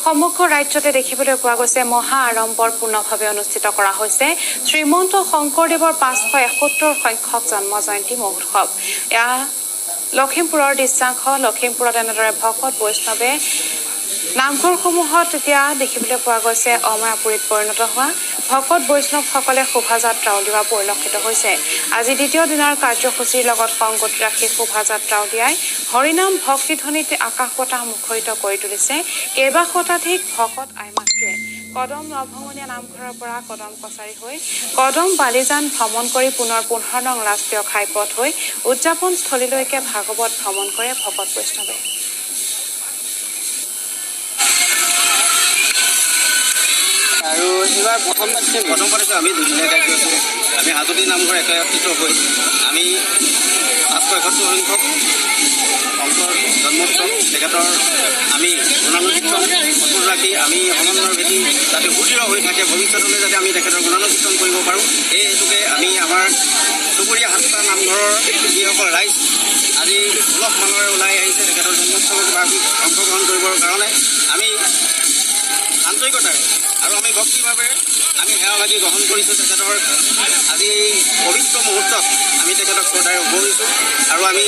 সমগ্ৰ ৰাজ্যতে দেখিবলৈ পোৱা গৈছে মহা আড়ম্বৰপূৰ্ণভাৱে অনুষ্ঠিত কৰা হৈছে শ্ৰীমন্ত শংকৰদেৱৰ 571 সংখ্যক জন্ম জয়ন্তী মহোৎসৱ। এয়া লখিমপুৰৰ দৃশ্যাংশ। লখিমপুৰত এনেদৰে ভকত বৈষ্ণৱে নামঘৰসমূহত এতিয়া দেখিবলৈ পোৱা গৈছে অময়াপুৰীত পৰিণত হোৱা ভকত বৈষ্ণৱসকলে শোভাযাত্ৰা উলিওৱা পৰিলক্ষিত হৈছে। আজি দ্বিতীয় দিনাৰ কাৰ্যসূচীৰ লগত সংগতি ৰাখি শোভাযাত্ৰা উলিয়াই হৰিনাম ভক্তিধ্বনিত আকাশ বতাহ মুখৰিত কৰি তুলিছে কেইবা শতাধিক ভকত আই মাতৃয়ে। কদম নভঙনীয়া নামঘৰৰ পৰা কদম কছাৰী হৈ কদম বালিজান ভ্ৰমণ কৰি পুনৰ 15 নং ৰাষ্ট্ৰীয় ঘাইপথ হৈ উদযাপনস্থলীলৈকে ভাগৱত ভ্ৰমণ কৰে ভকত বৈষ্ণৱে। আৰু এইবাৰ প্ৰথম পাতিছে আমি দুদিনীয়া কাৰ্যসূচী। আমি হাজোতি নামঘৰ একত্ৰিত হৈ আমি 571 সংখ্যক শংকৰ জন্মোৎসৱ তেখেতৰ আমি গুণানুকীৰ্তন অটুট ৰাখি আমি সমন্বয়ৰ ভেটি যাতে সুদৃঢ় হৈ থাকে, ভৱিষ্যতলৈ যাতে আমি তেখেতৰ গুণানুকীৰ্তন কৰিব পাৰোঁ, সেই হেতুকে আমি আমাৰ চুবুৰীয়া 7টা নামঘৰৰ যিসকল ৰাইজ আজি উলহ মালহেৰে ওলাই আহিছে তেখেতৰ জন্মোৎসৱত অংশগ্ৰহণ কৰিবৰ কাৰণে আমি আন্তৰিকতাৰে আৰু আমি ভক্তিভাৱেৰে আমি সেৱাভাগি গ্ৰহণ কৰিছোঁ। তেখেতৰ আজি এই পবিত্ৰ মুহূৰ্তত আমি তেখেতক শ্ৰদ্ধাৰে উপৰিছোঁ আৰু আমি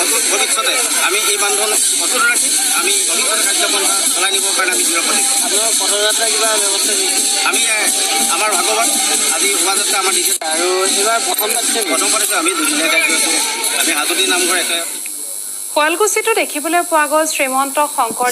অটুট ভৱিষ্যতে আমি এই বান্ধোন অটুট ৰাখি আমি ভৱিষ্যতে কাৰ্যপন্থা চলাই নিবৰ কাৰণে আমি দৃঢ় প্ৰতিজ্ঞ। আপোনালোকৰ পদযাত্ৰা কিবা ব্যৱস্থা নেকি? আমি আমাৰ ভাগৱত আজি শোভাযাত্ৰা আমাৰ দ্বিতীয় আৰু এইবাৰ প্ৰথম পাতিছে প্ৰথম পাতিছোঁ আমি দুদিনীয়া কাৰ্যসূচী। আমি হাজোতি নামঘৰ শুৱালকুছিতো দেখিবলৈ পোৱা গ'ল শ্ৰীমন্ত শংকৰ